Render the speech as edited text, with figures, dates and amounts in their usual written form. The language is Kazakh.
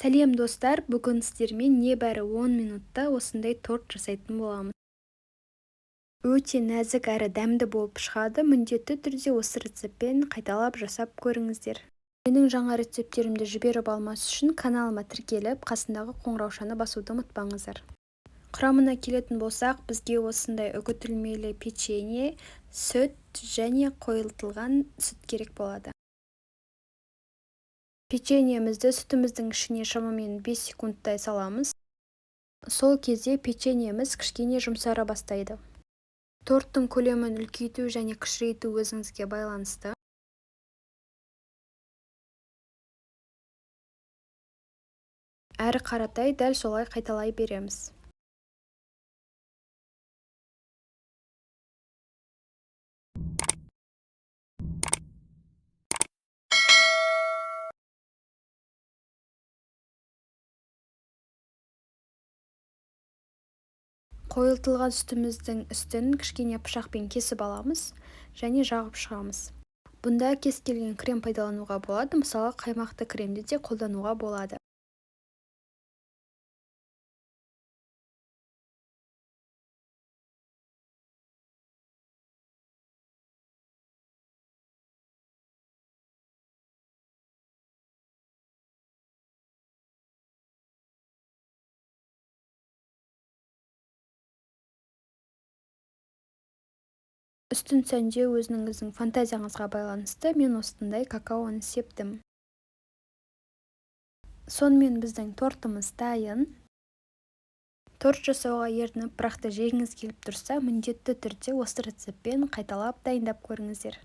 Сәлем, достар! Бүгін сіздермен небәрі 10 минутта осындай торт жасайтын боламыз. Өте нәзік әрі дәмді болып шығады. Міндетті түрде осы рецептпен қайталап жасап көріңіздер. Менің жаңа рецепттерімді жіберіп алмас үшін каналыма тіркеліп, қасындағы қоңыраушаны басуды ұмытпаңыздар. Құрамына келетін болсақ, бізге осындай үгітілмелі печенье, сүт және қойылтылған сүт керек болады. Печеньемізді сүтіміздің ішіне шамамен 5 секундтай саламыз. Сол кезде печеньеміз кішкене жұмсара бастайды. Торттың көлемін үлкейту және кішірейту өзіңізге байланысты. Әрі қаратай дәл солай қайталай береміз. Қойылтылған сүтіміздің үстін кішкене пышақпен кесіп аламыз және жағып шығамыз. Бұнда кез келген крем пайдалануға болады, мысалы, қаймақты кремді де қолдануға болады. Үстін сәндеу өзіңіздің фантазияңызға байланысты. Мен осындай какаоны септім. Сонымен, біздің тортымыз дайын. Торт жасауға ерініп, бірақ та жегіңіз келіп тұрса, міндетті түрде осы рецептпен қайталап дайындап көріңіздер.